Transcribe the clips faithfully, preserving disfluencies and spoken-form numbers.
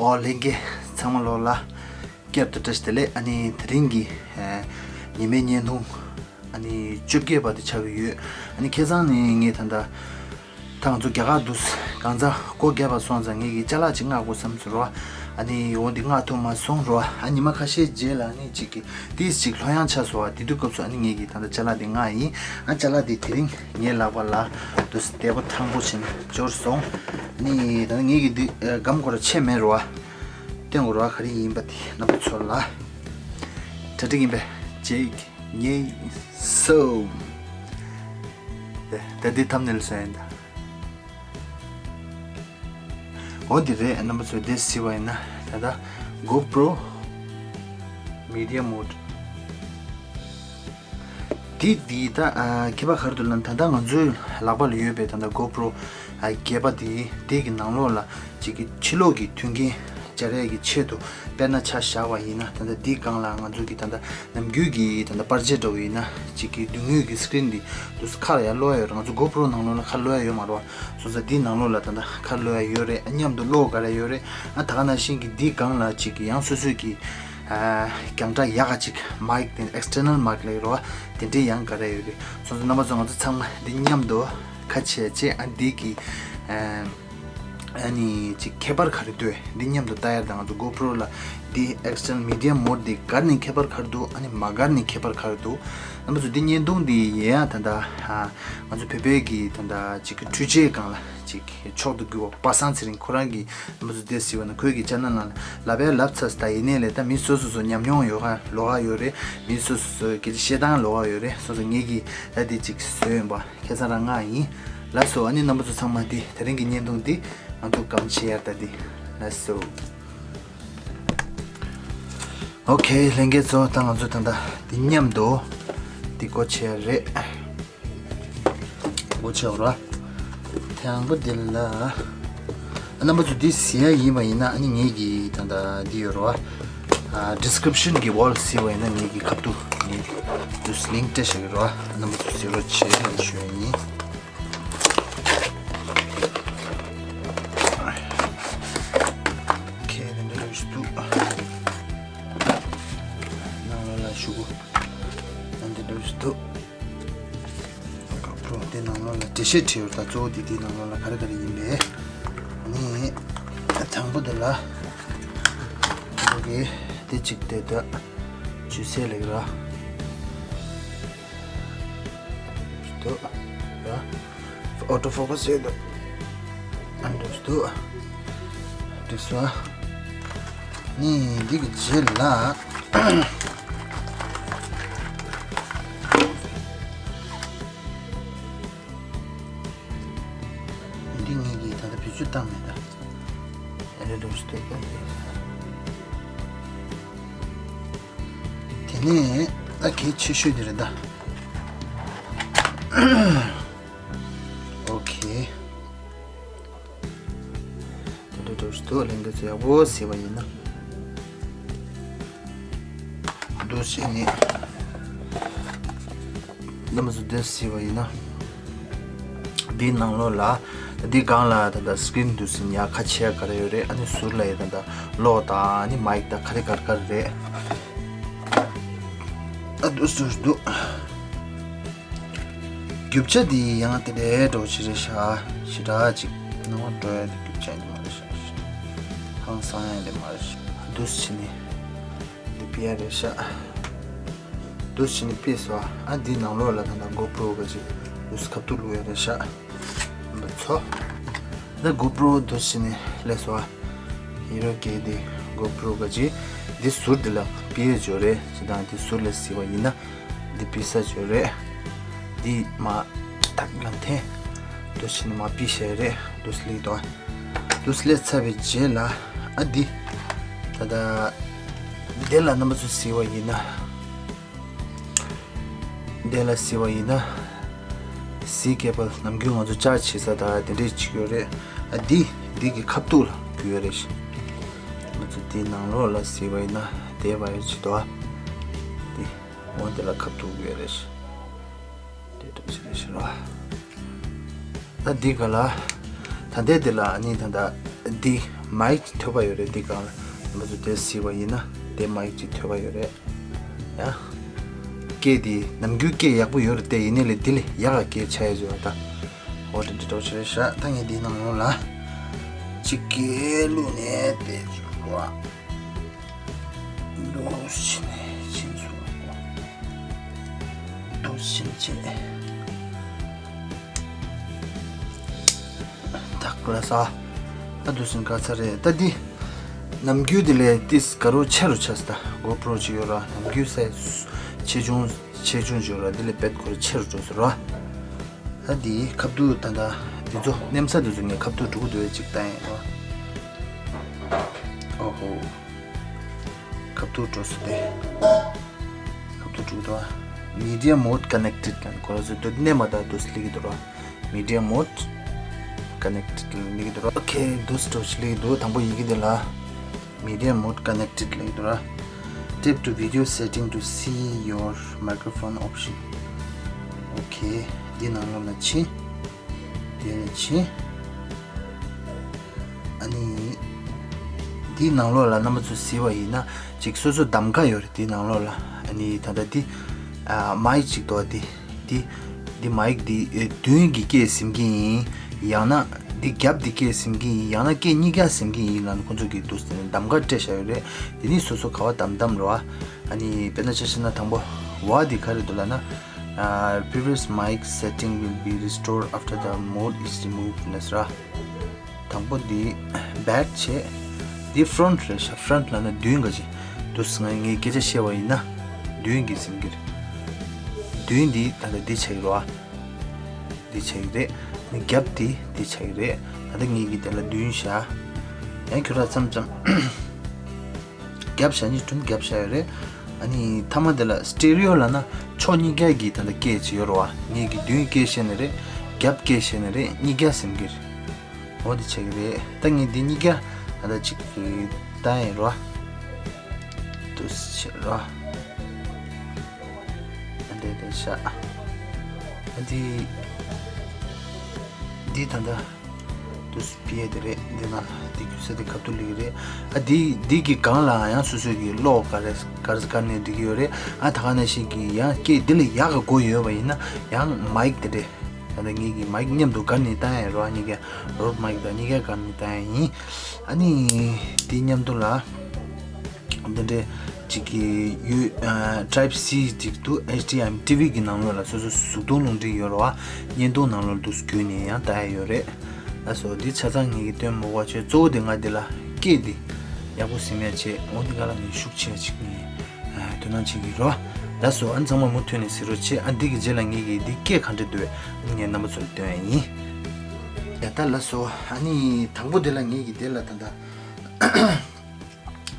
ཨོ་ལྷན་རྒྱས་ཚང་མ་ལོག་ལ་བསྐྱར་དུ་བཀྲ་ཤིས་བདེ་ལེགས། ཨ་ནི་དེ་རིང་གི་ཨ་ཉི་མའི་བརྙན་ཐུང་ཨ་ནི་བཅོ་བརྒྱད་པ་དེ་ཆགས་ཀྱི་ཡོད། ཨ་ནི་ཁ་སང་ནས་ངས་ད་ལྟ་ད་ང་ཚོ་རྒྱ་གར་དུ་གང་ཚ་སྒོ་བརྒྱབ་པ་སོང་ཙང་ངས་ཀྱི་ཅ་ལག་ཅིག་མངགས་དགོས་བསམ་ཟེར་རོ། ཨ་ནི་འོ་འདི་མངགས་ཐུབ་མ་སོང་རོ། ཨ་ཉི་མ་ཁ་ཤས་རྗེས་ལ་ཨ་ནི་ཅིག་གི་ཏིས་ཅིག་ལྷོད་ཡངས་ཆགས་སོང་བ། དེ་དུས་སྐབས་སུ་ཨ་ནི་ངས་ཀྱི་ད་ལྟ་ཅ་ལག་འདི་མངགས་ཡིན། ཨ་ཅ་ལག་འདི་དེ་རིང་ངའི་ལག་པ་ལ་དུ་བདེ་པོ་ཐང་པོ་བྱས་ནས་འབྱོར་སོང་། ཨ་ནི་ད་ལྟ་ངས་ཀྱི་འདི་སྒམ་ཁོ་ར་ཆད་མེད་རོ། བསྟན་དགོས་རོ། ག་རེ་ཡིན་པ་དེ་རྣམ་པ་ཚོ་ལ་གྲ་སྒྲིག་ཡིན་པས། གཅིག་གཉིས་གསུམ། ད་འདི་ཐམ་ནེལ་བཟོ་ཡིན་ད། འོ་འདི་རེད། རྣམ་པ་ཚོས་འདི་གཟིགས་པ་ཡིན་ན་ད་ལྟ་GoPro Media Mode། འདི་འདི་ད་ཨ་ཁྱད་པར་ག་རེ་འདུག་ལབ་ན། ད་ལྟ་ང་ཚོའི་ལག་པ་ལ་ཡོད་པའི་ད་ལྟ་GoPro་ཨ་བརྒྱད་པ་འདི་འདི་གི་ནང་ལོགས་ལ་ཅིག་གི་ཕྱི་ལོགས་ཀྱི་མཐུན་རྐྱེན་སྦྱར་ཡས་ཀྱི་ཆེད་དུ། དཔེར་ན་ཆ་བཞག་པ་ཡིན་ན་ད་ལྟ་འདིའི་སྒང་ལ་ང་ཚོ་གི་ད་ལྟ་ནམ་རྒྱུན་གྱི་ད་ལྟ་པར་ཆས་འདྲ་བོ་ཡིན་ན་ཅིག་གི་མདུན་ངོས་ཀྱི་སི་ཀི་རིན་འདི་འདུག་སེ་ཁ་ལ་ཡར་ལོག་ཡ་ཡོད་རེད། ང་ཚོ་GoPro་ནང་ལོགས་ལ་ཁ་ལོག་ཡ་ཡོད་མ་རེད་བ། སོང་ཙང་འདིའི་ནང་ལོགས་ལ་ད་ལྟ་ཁ་ལོག་ཡ་ཡོད་རེད། མཉམ་དུ་ཀློག་ག་རེ་ཡོད་རེད། ཨ་ད་ག་ནང་བཞིན་གྱི་འདིའི་སྒང་ལ་ཅིག་གི་ཡང་སོ་སོའི་གི་ཨ་རྒྱང་གྲགས་ཡག་ག་ཅིག་མའིག་དེ་ཨེག་སི་ཊར་ནལ་མའིག་ལབ་ཀྱི་རེད་བ། དེ་འདྲའི་ཡང་ག་རེ་ཡོད་རེད། སོང་ཙང་རྣམ་པ་ཚོ་ང་ཚོ་ཚང་མ་འདི་མཉམ་དུ་ཁ་ཕྱེ་བྱས། ཨ་འདི་གི་ཨ་ཨ་ནི་ཅིག་ཁྱད་པར་ག་རེ་འདུག་འདི་མཉམ་དུ་ལྟ་ཡ་དང་། ང་ཚོ་GoPro་ལ་འདི་ཨེག་སི་ཊར་ནལ་མི་ཌི་ཡམ་མོཌ་འདི་སྒར་ནས་ཁྱད་པར་ག་རེ་འདུག་ཨ་ནི་མ་སྒར་ནས་ཁྱད་པར་ག་རེ་འདུག་རྣམ་པ་ཚོ་འདི་བརྙན་ཐུང་འདི་ཡིན་ཡང་ད་ལྟ་ཨ་ང་ཚོ་བོད་པའི་གི་ད་ལྟ་ཅིག་གི་འཕྲུལ་ཆས་སྒང་ལ་ཅིག་གི་མཆོག་ཏུ་གྱུར་པ་པ་སངས་ཚེ་རིང་ཁོ་རང་གི་རྣམ་པ་ཚོ་འདི་གཟིགས་པ་ན་ཁོའི་གི་ཅེ་ནལ་ནང་ལ་ལབ་ཡ་ལབ་ཚར་ད། ཡིན་ནའི་ལས་ད་མི་སོ་སོ་སོ་ཉམས་མྱོང་ཡོད་ཁ་ལོགས་ཀ་ཡོད་རེད། མི་སོ་སོ་སོ་གི་བཤད་སྟངས་ལོགས་ཀ་ཡོད་རེད། སོ་སོ་ངེད་ཀྱི་ད་འདི་ཅིག་བཟོས་ཡོད་པ། ཁ་སང་རང་མངགས་ཡིན། ལགས་སོ། ཨ་ནི་རྣམ་པ་ཚོ་ཚང་མ་འདི་དེ་རིང་གི་བརྙན་ཐུང་འདི་ང་ཚོ་སྒམ་ཕྱེ་ཡར་ད་འདི། ལགས་སོ། ཨོ་ཁེ། ལྷན་རྒྱས་ཚོ་ད་ང་ཚོ་ད་ལྟ་འདི་མཉམ་དུ་འདི་སྒོ་ཕྱེ་ཡ་རེད། སྒོ་ཕྱེ་བ་ར། དང་པོ་འདི་ལ། རྣམ་པ་ཚོ་འདི་གཟིགས་ཡ་ཡིན་པ་ཡིན་ན་ཨ་ནི་ངེད་ཀྱི་ད་ལྟ་འདི་ཡོད་ར། ཨ་ཌི་སི་ཀི་རིབ་ཤན་གྱི་ཝོལ་གཟིགས་པ་ཡིན་ན་ངེད་ཀྱི་ཁ་ཐུག་ངེད་ཀྱི་ལིང་ཀི་སྤྲད་བཞག་གི་ར། རྣམ་པ་ཚོ་གཟིགས་རོགས་བྱེད་ལ་ཞུ་ཡ་ཡིན། ཁྱེད་དེ་འདྲ་ལོས་ཤི་འདུག་ནང་ལོགས་ལ་ཞུ་གུ་ཨ་འདི་འདྲ་ལོས་ཤི་འདུག་ཀ་པོ་དེ་ནང་ལོགས་ལ་འགྲེལ་བཤད་བྲིས་ཡོད། ད་གཙོ་བོ་དེ་དེའི་ནང་ལོགས་ལ་ག་རེ་ག་རེ་ཡིན་པས། ནི་དང་པོ་དེ་ལ་འོ་གེ་དེ་གཅིག་དེ་ད་ཇུས་སེ་ལེགས་ར། འདུག་ར། ཨོ་ཊོ་ཕོ་ཁ་སི་ཡོད་འདུག་ཨ་འདུག་འདུག་འགྲིག་སོང་ཨ། ནི་འདི་གི་རྗེས་ལ། འདི་ངེད་ཀྱིས་ད་ལྟ་བེད་སྤྱོད་བཏང་མེད་ད། ཨ་རེ་འདུག་འདུག་དེ་ནས་ད་གལ་ཆེ་ཤོས་དེ་རེད་ད། ཨོ་ཁེ། དེ་འདྲ་འགྲོ་ཞིག་འདུག་ལྷན་རྒྱས་ཚོ་ཡག་པོ་གཟིགས་པ་ཡིན་ན། འདུག་སེ་ནི། རྣམ་པ་ཚོ་འདི་གཟིགས་པ་ཡིན་ན། འདིའི་ནང་ལོགས་ལ། འདི་སྒང་ལ་ད་ལྟ་སི་ཀི་རིན་འདུག་སེ་ཡ་ཁ་ཕྱེ་ག་རེ་ཡོད་རེད། ཨ་ནི་ཟུར་ལ་ཡ་ད་ལྟ་གློག་དང་ཨ་ནི་མའིག་དང་ག་རེ་ག་རེ་ག་རེ་རེད། ཨ་འདུག་སེ་འདུག་རྒྱུ་ཆ་འདི་ཡང་དེ་འདྲའི་འགྲོ་ཆེ་རེད་ཤག་ཞེ་དྲག་ཅིག་སྣང་བ་འགྲོ་ཡ་དེ་རྒྱུ་ཆ་འདི་མ་རེད་ཤག་ཧང་སང་ཡ་དེ་མ་རེད་ཤག་འདུག་སེ་བྱས་ནས་འདི་ཕུད་ཡ་རེད་ཤག་འདུག་སེ་བྱས་ནས་ཕུད་སོང་། ཨ་འདི་ནང་ལོགས་ལ་ད་ལྟ་གོ་པྲོ་ག་ཅིག་འདུག་སེ་ཁ་ཐུག་བླུག་ཡ་རེད་ཤག་འདི་ཚོ། ད་གོ་པྲོ་འདུག་སེ་བྱས་ནས་སླེབས་སོང་། ཨ་ཧེ་རོ་ཀེ་འདི་གོ་པྲོ་ག་ཅིག་འདི་ཟུར་འདི་ལ་ཕུད་ཡ་ཅིག་ཡོད་རེད། ཅིག་དང་འདི་ཟུར་ལ་གཟིགས་པ་ཡིན་ན། འདི་ཕུད་ས་ཅིག་ཡོད་རེད། འདི་མ་ཐག་ལམ་འཐེན། འདུག་སེ་བྱས་ནས་མ་ཕུད་ཤེས་རེད། འདུག་སེ་སླེབས་དང་། འདུག་སེ་སླེབས་ཚར་བའི་རྗེས་ལ་ཨ་འདི། ད་ལྟ་འདི་ལ་རྣམ་པ་ཚོས་གཟིགས་པ་ཡིན་ན། འདི་ལ་གཟིགས་པ་ཡིན་ན། སི་ཀེ་བལ་ནམ་རྒྱུན་ང་ཚོ་ཅར་ཇི་བྱེད་ས་དང་དེ་འདྲས་ཅིག་ཡོད་རེད། ཨ་འདི་འདི་གི་ཁ་ཐུག་ལ་གྱུར་ཡོད་རེད། ང་ཚོ་འདི་ནང་ལོགས་ལ་གཟིགས་པ་ཡིན་ན་དེ་བ་ཡོད་ཅིག་འདུག་ཨ། འདི། འོ་དེ་ལ་ཁ་ཐུག་ཡོད་རེད། དེ་འདྲ་ཞིག་རེད་ཤག་ར། ད་འདི་ག་ལ། ད་ལྟའི་འདི་ལ་ནི་ད་ལྟ་འདི་ མའིག་ཅིག་ཐོན་པ་ཡོད་རེད། འདི་སྒང་ལ་རྣམ་པ་ཚོ་དེ་གཟིགས་པ་ཡིན་ན་དེ་མའིག་ཅིག་ཐོན་པ་ཡོད་རེད། ཡ། སྐད་འདི་ནམ་རྒྱུན་སྐད་ཡག་པོ་ཡོད་རེད་དེ། ཡིན་ནའི་ལས་འདི་ལས་ཡག་ག་སྐད་ཆ་ཡོད་ཟེར་བ་ད། འོ་དེ་འདྲ་འདྲ་བོ་ཞིག་རེད་ཤག་ད་ངས་འདིའི་ནང་ལོགས་ལ་ཅིག་སྐད་བླུགས་ནས་དེ་ཚོ་ར། འདུག་སེ་ནས་ཕྱིན་སོང་། འདུག་སེ་བྱས། ད་ལགས་སོ། ད་འདུག་སེ་ག་ཚར་རེད་ད་འདི། ནམ་རྒྱུན་དེ་ལས་ཏིས་ག་རོ་ཆེ་རུ་ཆགས་སོང་། ད་གོ་པྲོ་ཅིག་ཡོད་ར། ནམ་རྒྱུན་སའི་ཆེ་ཆུང་ཆེ་ཆུང་ཅིག་ཡོད་ར། དེ་ལས་བེད་ཁོ་ར་ཆེ་རུ་འགྲོ་སོང་ར། ད་འདི་ཁ་ཐུག་ད་ད་འདི་ཚོ་མནན་ས་འདི་ཚོ་ངས་ཁ་ཐུག་འགྲོ་གི་འདུག་པས་ཅིག་ལྟ་ཡིན་ར། ཨོ་ཧོ། ཁ་ཐུག་འགྲོ་སོང་སྟེ། ཁ་ཐུག་འགྲོ་འདུག་པ། Media mode connected ལབ་ཁོ་ར་ཚོ་འདུག་སེ་མནན་པ་ད་འདུག་སེ་སླེབས་ཀྱི་འདུག་ར། Media mode connected ལབ་སླེབས་ཀྱི་འདུག་ར། ཨོ་ཁེ། འདུག་སེ་འགྲོ་སོང་སླེབས་ཀྱི་འདུག་དང་པོ་ཡི་གེ་དེ་ལ། Media mode connected ལབ་ཀྱི་འདུག་ར། Tap to video setting to see your microphone option. ཨོ་ཁེ། འདི་ནང་ལོགས་ལ་ཕྱིན། དེ་ནས་ཕྱིན། ཨ་ནི། འདིའི་ནང་ལོགས་ལ་རྣམ་པ་ཚོས་གཟིགས་པ་ཡིན་ན་ཅིག་སོ་སོ་གདམ་ག་ཡོད་རེད། འདིའི་ནང་ལོགས་ལ་ཨ་ནི་ད་ལྟ་འདི། ཨ། མའིག་ཅིག་འདུག་པ། འདི། འདི། འདི་མའིག་འདི། ཨེ། མདུན་གྱི་སྐད་ཟིན་གྱི་ཡིན། ཡང་ན་འདི་རྒྱབ་འདི་སྐད་ཟིན་གྱི་ཡིན། ཡང་ན་སྐད་གཉིས་ཀ་ཟིན་གྱི་ཡིན་ལབ་ནས་ཁོང་ཚོ་གིས་འདུག་སེ་གདམ་ག་སྤྲད་བཞག་ཡོད་རེད། དེ་ནི་སོ་སོ་ག་པར་གདམ་གདམ་རེད་པ། ཨ་ནི་དཔེར་ན་ཆ་བཞག་ན་དང་པོ་འོ་འདི་ག་རེ་འདུག་ལབ་ན། ཨ། Previous mic setting will be restored after the mode is removed ལབ་སོང་ར། དང་པོ་འདི་བེག་བྱས། འདི་ཕྲོན་ཊི་རེད་ཤག་ཕྲོན་ཊི་ལབ་ན་མདུན་ག་ཅིག་འདུག་སེ་ང་ངས་སྐད་ཆ་བཤད་པ་ཡིན་ན། མདུན་གྱི་ཟིན་གྱི་རེད། མདུན་འདི་ད་ལྟ་འདི་ཆགས་ཀྱི་རེད་པ། འདི་ཆགས་ཀྱི་རེད། ནི་རྒྱབ་འདི་འདི་ཆགས་ཀྱི་རེད། ད་ལྟ་ངེད་ཀྱིས་དེ་ལ་མདུན་བཞག་ཡང་ཁྱོད་རང་མཚམས་མཚམས། རྒྱབ་བཞག་ནི་དྲུང་རྒྱབ་བཞག་ཡོད་རེད། ཨ་ནི་མཐའ་མ་དེ་ལ་སི་ཊེ་རི་ཡོ་ལབ་ན་ཕྱོགས་གཉིས་ཀ་གི་ད་ལྟ་སྐད་ཅིག་ཡོད་རེད་པ། ངེད་ཀྱིས་མདུན་སྐད་བཤད་ནི་རེད། རྒྱབ་སྐད་བཤད་ནི་རེད། གཉིས་ཀ་ཟིན་གྱི་རེད། འོ་དེ་ཆགས་ཀྱི་རེད། ད་ངས་འདི་གཉིས་ཀ་ད་ལྟ་གཅིག་གི་ད་ཡིན་རོ། དུ་ཆེ་རོ། ཨ་འདྲེ་དེ་ཤ། ཨ་འདི། འདི་ད་ལྟ་དུ་སྤེལ་དེ་རེད། འདི་ན་འདི་རྒྱུ་ས་དེ་ཁ་ཐུག་ལེགས་རེད། ཨ་འདི་འདི་གི་སྒང་ལ་ཡང་སོ་སོ་གི་གློག་ག་རེ་ག་རེ་ག་ནས་འགྲིག་གི་ཡོད་རེད། ཨ་ད་ག་ནང་བཞིན་གི་ཡང་སྐད་འདི་ལ་ཡག་ག་དགོས་ཡོད་པ་ཡིན་ན་ཡང་མའིག་དེ་རེད། ད་ལྟ་ངེད་ཀྱི་མའིག་མཉམ་དུ་སྒར་ནས་བཏང་ཡ་རོ། གཉིས་ཀ་རོཌ་མའིག་དང་གཉིས་ཀ་སྒར་ནས་བཏང་ཡ་ཡིན། ཨ་ནི་དེ་མཉམ་དུ་ལ་འདི་འདྲའི་གཅིག་གི་ཡོད། ཨ། ཊའིབ་སི་གཅིག་འདུག་ཨེཆ་ཌི་མའི་ཊི་ཝི་གི་ནང་ལོགས་ལ་སོ་སོ་གཟུགས་མཐོང་རླུང་འཕྲིན་ཡོད་རེད་པ། བརྙན་ཐུང་ནང་ལོགས་འདུག་སེ་བརྒྱུད་ནས་ཡང་བལྟ་ཡ་ཡོད་རེད། ལགས་སོ། འདི་ཆ་ཚང་ངེད་ཀྱིས་སྟོན་མི་དགོས་པ་བྱས། གཙོ་བོ་དེ་ང་འདི་ལ་སྐད་འདི་ཡག་པོ་ཟིན་ཡ་བྱས། འོ་འདི་ག་ལ་ངས་ཤུགས་ཆེ་བ་ཅིག་ངས་དོ་སྣང་བྱེད་ཀྱི་རོ། ལགས་སོ། ཨ་ནི་ཚང་མ་མུ་མཐུད་ནས་གཟིགས་རོགས་བྱེད། ཨ་འདི་གི་རྗེས་ལ་ངེད་ཀྱིས་འདི་སྐད་ག་འདྲ་འདུག་པས་ངས་རྣམ་པ་ཚོར་སྟོན་ཡ་ཡིན། ཡ་ད་ལགས་སོ། ཨ་ནི་དང་པོ་དེ་ལ་ངེད་ཀྱིས་དེ་ལ་ད་ལྟ་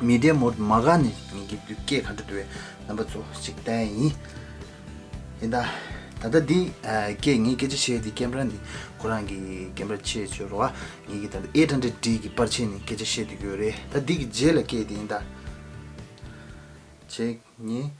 མི་ཌི་ཡ་མོཌ་མ་སྒར་ནས་ངེད་ཀྱིས་འདི་སྐད་ག་འདྲ་འདུག་པས་རྣམ་པ་ཚོ་ཅིག་བསྟན་ཡ་ཡིན། ཡིན་ད། ད་ལྟ་འདི་ཨ་སྐད་ངས་སྐད་ཆ་བཤད་དེ་ཀེམ་ར་འདི་ཁོ་རང་གི་ཀེམ་ར་ཆེ་ཆེ་རོ། ངེད་ཀྱིས་ད་ལྟ་ཨེཊ་ཧན་ཌེཌ་ཌི་གི་པར་ཆས་ནས་སྐད་ཆ་བཤད་དེ་ཡོད་རེད། ད་འདི་གི་རྗེས་ལ་སྐད་དེ་ཡིན་ད། གཅིག་གཉིས།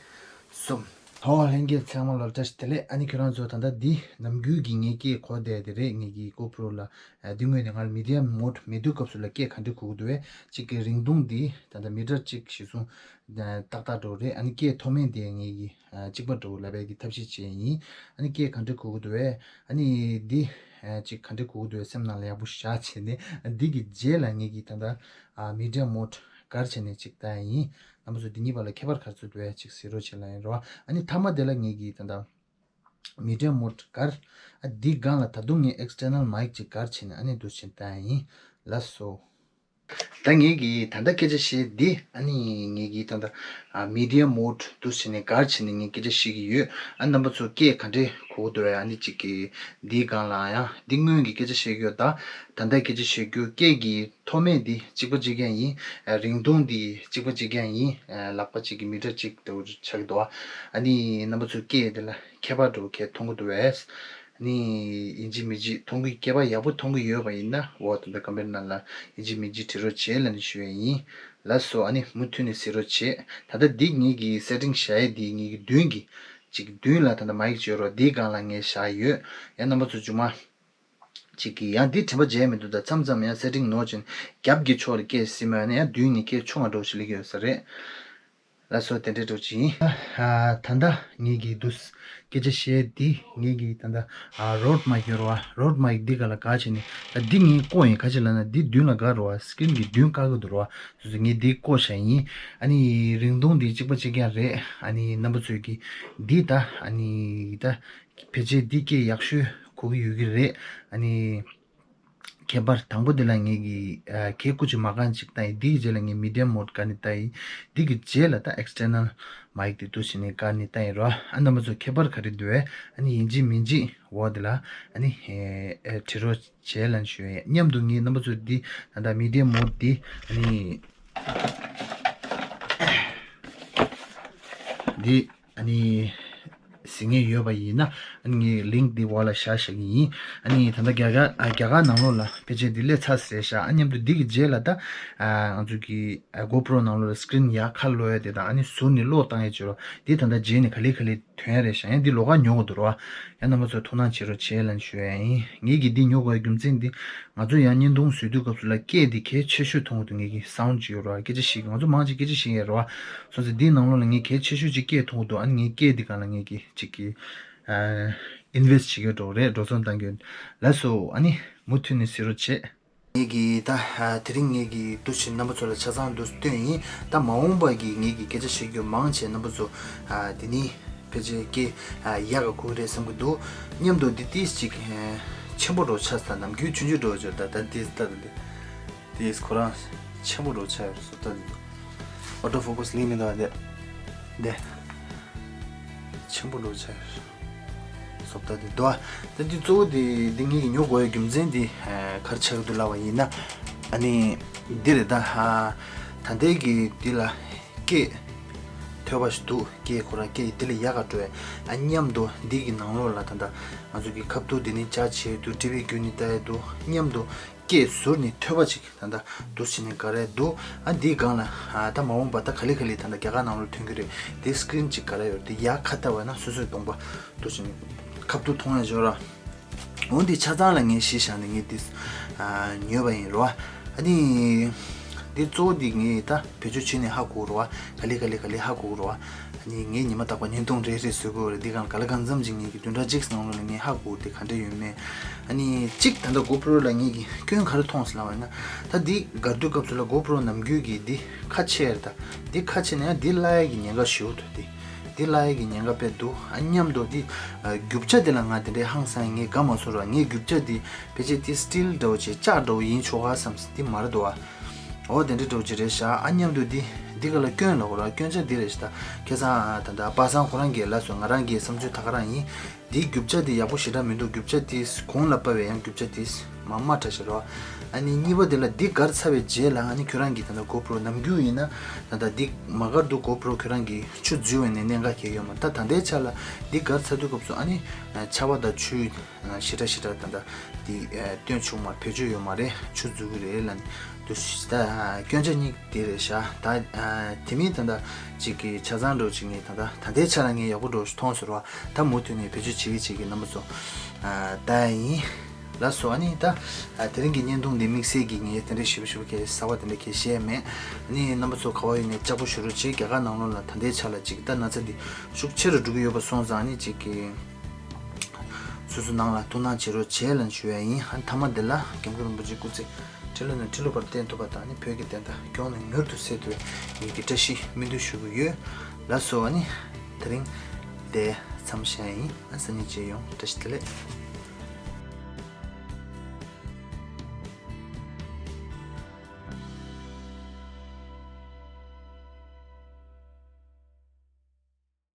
གསུམ། ཧོ། ལྷན་རྒྱས་ཚང་མ་ལ་བཀྲ་ཤིས་བདེ་ལེགས། ཨ་ནི་ཁྱོད་རང་ཚོ་ད་ལྟ་འདི་ནམ་རྒྱུན་གྱི་ངའི་སྐད་གོ་བསྡད་དེ་རེད། ངེད་ཀྱི་གོ་པྲོ་ལ། ཨ་འདི་སྔོན་ནས་ང་ལ་མི་ཌི་ཡ་མོཌ་མེད་དུས་སྐབས་སུ་ལ་སྐད་ག་འདྲ་གོ་གི་འདུག་པས། གཅིག་གི་རིང་ཐུང་འདི་ད་ལྟ་མི་ཊར་གཅིག་གཞི་བཟུང་ཏག་ཏག་འགྲོ་རེད། ཨ་ནི་སྐད་མཐོ་དམན་འདི་ངེད་ཀྱི་ཨ་གཅིག་པ་འགྲོ་ལབ་པའི་གི་ཐབས་ཤེས་བྱས་ཡིན། ཨ་ནི་སྐད་ག་འདྲ་གོ་གི་འདུག་པས། ཨ་ནི་འདི་ཨ་གཅིག་ག་འདྲ་གོ་གི་འདུག་པས་སེམས་ནང་ལ་ཡག་པོ་བཞག་བྱས་ནས། ཨ་འདི་གི་རྗེས་ལ་ངེད་ཀྱིས་ད་ལྟ་ཨ་མི་ཌི་ཡ་མོཌ་སྒར་བྱས་ནས་གཅིག་བལྟ་ཡ་ཡིན། རྣམ་པ་ཚོ་འདི་གཉིས་བར་ལ་ཁྱད་པར་ག་ཚོད་འདུག་པས་གཅིག་གཟིགས་རོགས་བྱེད་ལབ་ཡིན་རོ། ཨ་ནི་མཐའ་མ་དེ་ལ་ངེད་ཀྱིས་ད་ལྟ་མི་ཌི་ཡ་མོཌ་སྒར། ཨ་འདི་སྒང་ལ་ད་དུང་ངས་ཨེགས་ཊར་ནལ་མའིག་ཅིག་སྒར་བྱས་ནས་ཨ་ནི་འདུག་སེ་བལྟ་ཡ་ཡིན། ལགས་སོ། ད་ངེད་ཀྱིས་ད་ལྟ་སྐད་ཆ་བཤད་འདི་ཨ་ནི་ངེད་ཀྱིས་ད་ལྟ་ཨ་མི་ཌི་ཡ་མོཌ་འདུག་སེ་བྱས་ནས་སྒར་བྱས་ནས་ངས་སྐད་ཆ་བཤད་ཀྱི་ཡོད། ཨ་རྣམ་པ་ཚོ་སྐད་ག་འདྲ་གོ་གི་འདུག་པས། ཨ་ནི་གཅིག་གི་འདིའི་སྒང་ལ་ཡང་འདི་སྔོན་གྱི་སྐད་ཆ་བཤད་ཀྱི་ཡོད། ད་ད་ལྟ་སྐད་ཆ་བཤད་རྒྱུ་སྐད་ཀྱི་མཐོ་དམན་འདི་གཅིག་པ་གཅིག་རྐྱང་ཡིན། ཨ་རིང་ཐུང་འདི་གཅིག་པ་གཅིག་རྐྱང་ཡིན། ཨ་ལག་པ་གཅིག་གི་མི་ཊར་གཅིག་འདྲ་བོ་ཆགས་ཀྱི་འདུག་ཨ་ནི་རྣམ་པ་ཚོ་སྐད་འདི་ལ་ཁྱད་པར་འདྲ་བོ་གས་མཐོང་གི་འདུག་པས། ཨ་ནི་ཡིན་གཅིག་མིན་གཅིག་མཐོང་གི་སྐད་པ་ཡག་པོ་མཐོང་གི་ཡོད་པ་ཡིན་ན་འོ་ད་ལྟ་ཀོ་མེན་ཊི་ནང་ལ་ཡིན་གཅིག་མིན་གཅིག་བྲིས་རོགས་བྱེད་ལབ་ནས་ཞུ་ཡ་ཡིན། ལགས་སོ། ཨ་ནི་མུ་མཐུད་ནས་གཟིགས་རོགས་བྱེད། ད་ལྟ་འདི་ངེད་ཀྱི་སེ་ཊིང་བཞག་ཡས་འདི་ངེད་ཀྱི་མདུན་གྱི་གཅིག་མདུན་ལ་ད་ལྟ་མའིག་ཅིག་ཡོད་རོ། འདིའི་སྒང་ལ་ངས་བཞག་ཡོད། ཡང་རྣམ་པ་ཚོ་མཇུག་མ་ གཅིག་གིས་ཡང་འདི་དྲན་པ་བརྗེད་མི་འདུག་ད་མཚམས་མཚམས་ཡང་སེ་ཊིང་ནོར་ཕྱིན་རྒྱབ་ཀྱི་ཕྱོགས་ལ་སྐད་སྲིད་མ་ཡོད་ན་ཡང་མདུན་ནས་སྐད་ཆུང་བ་འདྲ་བོ་ཞིག་སླེབས་ཀྱི་ཡོད་ས་རེད། ལགས་སོ། དེ་འདྲའི་འདྲ་བོ་ཅིག་ཡིན། ཨ་ད་ལྟ་ངེད་ཀྱི་འདུག་སྐད་ཆ་བཤད་འདི་ངེད་ཀྱི་ད་ལྟ་ཨ་རོཌ་མའིག་ཡོད་རེད་བ། རོཌ་མའིག་འདི་ག་ལ་ག་བྱས་ནས་ད་འདི་ངས་བཀོག་ཡིན། ག་ཅི་ལབ་ན་འདི་མདུན་ལ་བཀག་རེད་བ། སི་ཀི་རིན་གྱི་མདུན་བཀག་གི་འདུག་རེད་བ། སོ་སོ་ངས་འདི་བཀོག་བཞག་ཡིན། ཨ་ནི་རིང་ཐུང་འདི་གཅིག་པ་གཅིག་རྐྱང་རེད། ཨ་ནི་རྣམ་པ་ཚོས་ཀྱི་འདི་ད་ཨ་ནི་ད་ཕལ་ཆེར་འདི་སྐད་ཡག་ཤོས་གོ་གི་ཡོད་ཀྱི་རེད། ཨ་ནི་ཁྱད་པར་དང་པོ་དེ་ལ་ངེད་ཀྱི་ཨ་ཁྱེད་སྐུ་མཁྱེན་མ་གང་ཅིག་བཏང་ཡིན། འདི་གི་རྗེས་ལ་ངས་མི་ཌི་ཡམ་མོཌ་བཀག་ནས་བཏང་ཡིན། འདི་གི་རྗེས་ལ་ད་ཨེག་སི་ཊར་ནལ་མའིག་དེ་འདུག་བྱས་ནས་བཀག་ནས་བཏང་ཡིན་རོ། ཨ་རྣམ་པ་ཚོ་ཁྱད་པར་ག་རེ་འདུག་ཨེ། ཨ་ནི་ཡིན་གཅིག་མིན་གཅིག་འོག་དེ་ལ་ཨ་ནི་ཨེ་ཨེ་བྲིས་རོགས་བྱེད་ལབ་ཞུ་ཡིན། མཉམ་དུ་ངས་རྣམ་པ་ཚོ་འདི་ད་ལྟ་མི་ཌི་ཡམ་མོཌ་འདི་ཨ་ནི་འདི་ཨ་ནི་གཟིགས་མཁན་ཡོད་པ་ཡིན་ན་ཨ་ནི་ངས་ལིང་ཀི་འདི་འོག་ལ་བཞག་བཞག་གི་ཡིན། ཨ་ནི་ད་ལྟ་རྒྱ་གར་ཨ་རྒྱ་གར་ནང་ལོགས་ལ་ཕལ་ཆེར་འདི་སླེབས་ཚར་ཟེར་བཞག་ཨ་མཉམ་དུ་འདི་གི་རྗེས་ལ་ད་ཨ་ང་ཚོ་གི་ཨ་གོ་པྲོ་ནང་ལོགས་ལ་སི་ཀི་རིན་ཡར་ཁ་ལོག་ཡ་དེ་དང་ཨ་ནི་ཟུར་ནས་གློག་བཏང་ཡ་བྱེད་རོགས། འདི་ད་ལྟ་རྗེས་ནས་ག་ལེ་ག་ལེ་ཐོན་ཡ་རེད་ཤག་ཡང་འདི་ལོགས་ཀ་ཉོ་དགོས་འདུག་རོ། ཡང་རྣམ་པ་ཚོས་ཐུགས་སྣང་བྱེད་རོགས་བྱེད་ལབ་ཞུ་ཡ་ཡིན། ངེད་ཀྱིས་འདི་ཉོ་དགོས་པའི་རྒྱུ་མཚན་འདི་ང་ཚོ་ཡང་བརྙན་ཐུང་བཟོ་དུས་སྐབས་སུ་ལ་སྐད་འདི་གལ་ཆེ་ཤོས་མཐོང་གི་འདུག་ངེད་ཀྱི་སའུན་ཅིག་ཡོད་རོ། སྐད་ཆ་བཤད་ཀྱི་ང་ཚོ་མང་ཆེ་སྐད་ཆ་བཤད་ཡ་རོ། སོང་ཙང་འདིའི་ནང་ལོགས་ལ་ངས་གལ་ཆེ་ཤོས་ཅིག་སྐད་མཐོང་གི་འདུག་ཨ་ནི་ངས་སྐད་འདི་སྒང་ལ་ངེད་ཀྱི་ཅིག་གི་ཨ་ཨིན་ཝེ་སི་ཊི་བྱེད་ཀྱི་འགྲོ་རེད། འགྲོ་སོང་བཏང་གི་ཡོད། ལགས་སོ། ཨ་ནི་མུ་མཐུད་ནས་གཟིགས་རོགས་བྱེད། ངེད་ཀྱིས་ད་ཨ་དེ་རིང་ངེད་ཀྱིས་འདུག་བྱས་རྣམ་པ་ཚོ་ལ་ཆ་ཚང་འདུག་སྟོན་ཡིན། ད་མ་འོངས་པ་གི་ངེད་ཀྱིས་སྐད་ཆ་བཤད་རྒྱུ་མང་ཆེ་རྣམ་པ་ཚོ་ཨ་དེ་ནི་ཕལ་ཆེར་སྐད་ཨ་ཡག་ག་གོ་གི་རེད་བསམ་གྱི་འདུག་མཉམ་དུ་འདི་ཏིས་ཅིག་ཨ་ཆེན་པོ་འགྲོ་ཆགས་ས་ནམ་རྒྱུན་ཆུང་ཆུང་འགྲོ་བརྗོད། ད་ད་ཏིས་ད་ད་འདི་ཏིས་ཁོ་རང་ཆེན་པོ་འགྲོ་ཆགས་ཡོད་སོ། ད་འདི་ཨོ་ཊོ་ཕོ་ཀས་ལིང་མི་འདུག་འདི་འདི་ཆེན་པོ་འགྲོ་ཆགས་ཡོད། བཟོ་ལྟ་འདི་འདུག་ད་འདི་གཙོ་བོ་འདི་འདི་ངེད་ཀྱིས་ཉོ་དགོས་པའི་རྒྱུ་མཚན་འདི་ཨ་ག་རེ་ཆགས་ཀྱི་འདུག་ལབ་པ་ཡིན་ན། ཨ་ནི་འདི་རེད། ད་ཧ་ད་ལྟའི་གི་འདི་ལ་སྐད་ཐོས་པ་ཞིག་འདུག་སྐད་ཁོ་རང་སྐད་འདི་ལས་ཡག་ག་འགྲོ་བས། ཨ་མཉམ་དུ་འདི་གི་ནང་ལོགས་ལ་ད་ལྟ་ང་ཚོ་གི་ཁ་ཐུག་འདི་ནས་ཅར་ཇི་བྱས་འདུག་ཊི་ཝི་བརྒྱུད་ནས་ལྟ་ཡ་འདུག་མཉམ་དུ་སྐད་ཟུར་ནས་ཐོས་པ་ཅིག་ད་ལྟ་འདུག་བྱས་ནས་ག་རེ་འདུག་ཨ་འདིའི་སྒང་ལ་ཨ་ད་མ་འོངས་པ་ད་ག་ལེ་ག་ལེ་ད་ལྟ་རྒྱ་གར་ནང་ལོགས་ཐོན་གྱི་རེད། འདི་སི་ཀི་རིན་ཅིག་ག་རེ་ཡོད་འདི་ཡར་ཁ་བལྟས་པ་ན་སོ་སོའི་གདོང་པ་འདུག་བྱས་ནས་ཁ་ཐུག་མཐོང་ཡ་ཞོར་ར། འོ་འདི་ཆ་ཚང་ལ་ངས་གཞི་བཞག་ནས་ངས་འདི་ཨ་ཉོས་པ་ཡིན་རོ། ཨ་ནི་འདི་གཙོ་བོ་འདི་ངས་ད་བེད་སྤྱོད་བྱས་ནས་ཧ་གོ་རོ། ག་ལེ་ག་ལེ་ག་ལེ་ཧ་གོ་རོ། ཨ་ནི་ངས་ཉི་མ་རྟག་པར་བརྙན་ཐུང་རེ་རེ་བཟོ་དགོས་རེད། འདི་གང་ག་ལ་གང་འཚམ་ཅིག་ངས་ཀྱི་བདུན་ཕྲག་གཅིག་ནང་ལོགས་ལ་ངས་ཧ་གོ་དེ་ག་འདྲ་ཡོད་མེད། ཨ་ནི་གཅིག་ད་ལྟ་གོ་པྲོ་ལ་ངས་ཀྱི་སྐྱོན་ག་རེ་མཐོང་སོང་ལབ་པ་ན། ད་འདི་སྒར་དུས་སྐབས་སུ་ལ་གོ་པྲོ་ནམ་རྒྱུན་གྱི་འདི་ཁ་ཕྱེ་རེད། ད་འདི་ཁ་ཕྱེ་ན་ཡང་འདི་བརླག་ཡས་ཀྱི་ཉེན་ཁ་ཞེ་པོ་འདུག་འདི་འདི་བརླག་ཡས་ཀྱི་ཉེན་ཁ་དཔེ་འདུག་ཨ་མཉམ་དུ་འདི་ཨ་རྒྱུ་ཆ་འདི་ལ་ང་དེ་འདྲའི་ཧང་སང་ངས་དགའ་མ་སོང་ར། ངས་རྒྱུ་ཆ་འདི་ཕལ་ཆེར་འདི་སི་ཊིལ་འདྲ་བོ་ཅིག་ལྕགས་འདྲ་བོ་ཡིན་ཆོག་ག་བསམ། འདི་མ་རེད་འདུག་ཨ། འོ་དེ་འདྲ་འདྲ་བོ་ཅིག་རེད་ཤག་ཨ་མཉམ་དུ་འདི་འདི་ག་ལ་སྐྱོན་ལབ་དགོས་ར། སྐྱོན་ཆ་འདི་རེད་ཤག་ད་ཁ་སང་ད་ལྟ་པ་སངས་ཁོ་རང་གིས་ལབ་སོང་། ང་རང་གི་བསམ་ཚུལ་ད་ག་རང་ཡིན། འདིའི་རྒྱུ་ཆ་འདི་ཡག་པོ་ཞེ་དྲག་མི་འདུག་རྒྱུ་ཆ་འདི་གོང་ལ་སྤར་བའི་ཡང་རྒྱུ་ཆ་འདི་མ་དམའ་དྲགས་ཤག་རོ། ཨ་ནི་གཉིས་པ་འདི་ལ་འདི་བསྒར་ཚར་བའི་རྗེས་ལ་ཨ་ནི་ཁྱོད་རང་གིས་ད་ལྟ་གོ་པྲོ་ནམ་རྒྱུན་ཡིན་ན་ད་ལྟ་འདི་མ་བསྒར་འདུག་གོ་པྲོ་ཁྱོད་རང་གིས་ཆུ་འཛུལ་བའི་ནས་གནད་འགག་གང་ཡང་ཡོད་མ་རེད། ད་ད་ལྟའི་ཆ་ལ་འདི་བསྒར་ཚར་དུས་སྐབས་སུ་ཨ་ནི་ཆར་པ་དང་ཆུ་ཞེ་དྲག་ཞེ་དྲག་ད་ལྟ་འདི་སྟོན་བྱུང་མ་རེད། བེད་སྤྱོད་ཡོད་མ་རེད། ཆུ་འཛུལ་གི་རེད་ལབ་ནས་འདུག་ད་སྐྱོན་ཆ་གཉིས་དེ་རེད་ཤག་ད་དེ་མིན་ད་ལྟ་ཅིག་གི་ཆ་ཚང་འདྲ་བོ་ཅིག་ངས་ད་ལྟ་ད་ལྟའི་ཆ་ལ་ངས་ཡག་པོ་འདྲ་བོ་ཞིག་མཐོང་སོང་ར། ད་མུ་མཐུད་ནས་བེད་སྤྱོད་བྱེད་ཀྱི་བྱེད་ཀྱི་རྣམ་པ་ཚོ་ལྟ་ཡ་ཡིན། ལགས་སོ། ཨ་ནི་ད་དེ་རིང་གི་བརྙན་ཐུང་འདི་དམིགས་བསལ་གྱི་ངས་དེ་འདྲའི་ཞིབ་ཞིབ་གི་གསར་པ་དེ་འདྲ་གི་བཤད་མེད། ཨ་ནི་རྣམ་པ་ཚོ་ག་བ་ཡོད་ནས་ལྕགས་པོ་ཞུ་རོགས་བྱེད། རྒྱ་གར་ནང་ལོགས་ལ་ད་ལྟའི་ཆ་ལ་ཅིག་ད་ན་ཚ་འདི་ཤུགས་ཆེ་རུ་འགྲོ་གི་ཡོད་པ་སོང་ཙང་ཨ་ནི་ཅིག་གི་སོ་སོ་ནང་ལ་ཐུགས་སྣང་བྱེད་རོགས་བྱེད་ལབ་ཞུ་ཡ་ཡིན། ཨ་ནི་མཐའ་མ་འདི་ལ་སྐྱབས་མགོན་རིན་པོ་ཆེ་སྐུ་ཚེ་ཁྲི་ལོ་ནས་ཁྲི་ལོ་བར་བརྟན་ཐུབ་པ་དང་ཨ་ནི་བོད་ཀྱི་བདེན་མཐའ་མགྱོགས་ནས་མྱུར་དུ་གསལ་ཐུབ་པའི་ངེད་ཀྱི་བཀྲ་ཤིས་སྨོན་འདུན་ཞུ་གི་ཡོད། ལགས་སོ། ཨ་ནི་དེ་རིང་འདིར་མཚམས་བཞག་ཡ་ཡིན། ཨ་སང་ཉིན་མཇལ་ཡོང་། བཀྲ་ཤིས་བདེ་ལེགས།